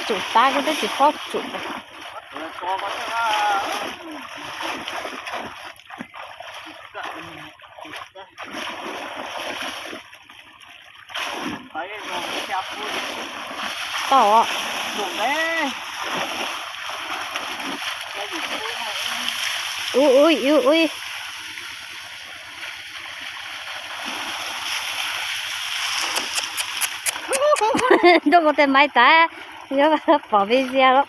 tsum tab koj twb tsis paub tsum. Tau. Ui ui ui ui. Nrauj kuv tes maiv tas, yuav pom video lawm.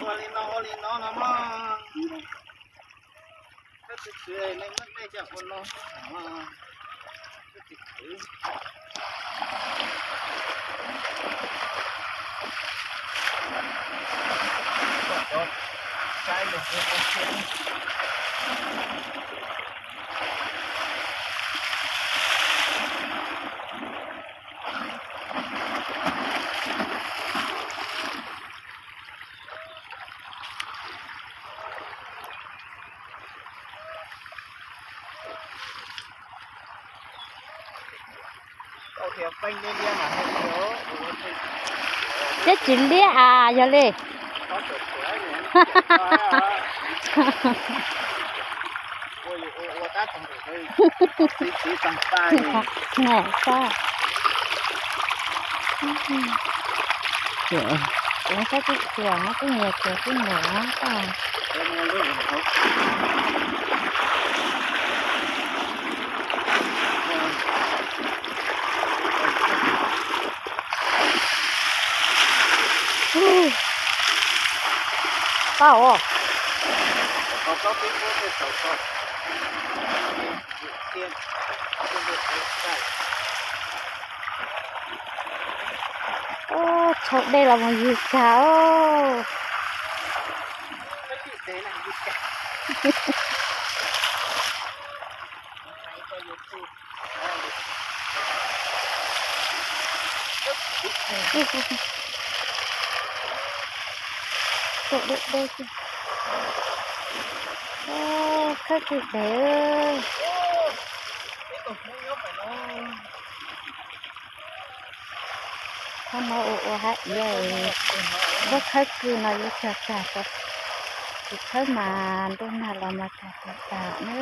Ua li no ua li no no mog. Koj tus kwv, nej muab dej coj ua no. Thiab tsis liab as yog li. Kuv saib kuv txiv no kuj nyiam kuv kuj nyiam no. Tau. Ub, tshau dej los mus yug cag os. Khawb kiag dev. Qhov no ua ua hab iav, muab khawb kws no yuav cog tag, tus khawb mas ntuj nag los mas cog tag tag na.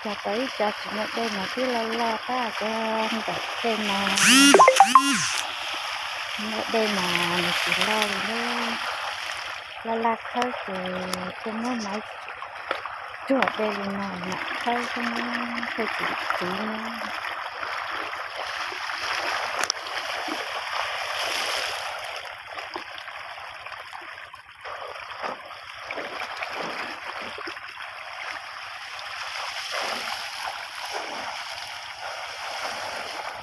Cog tau ib co tsis muaj dej mas twb loj loj tab, cov ntawm tej no muaj dej mas nws tsis loj li na. Laj laj khawb ces thiaj muab maiv tsuag dej li no mam khawb xwb, thiaj tsis txiv na.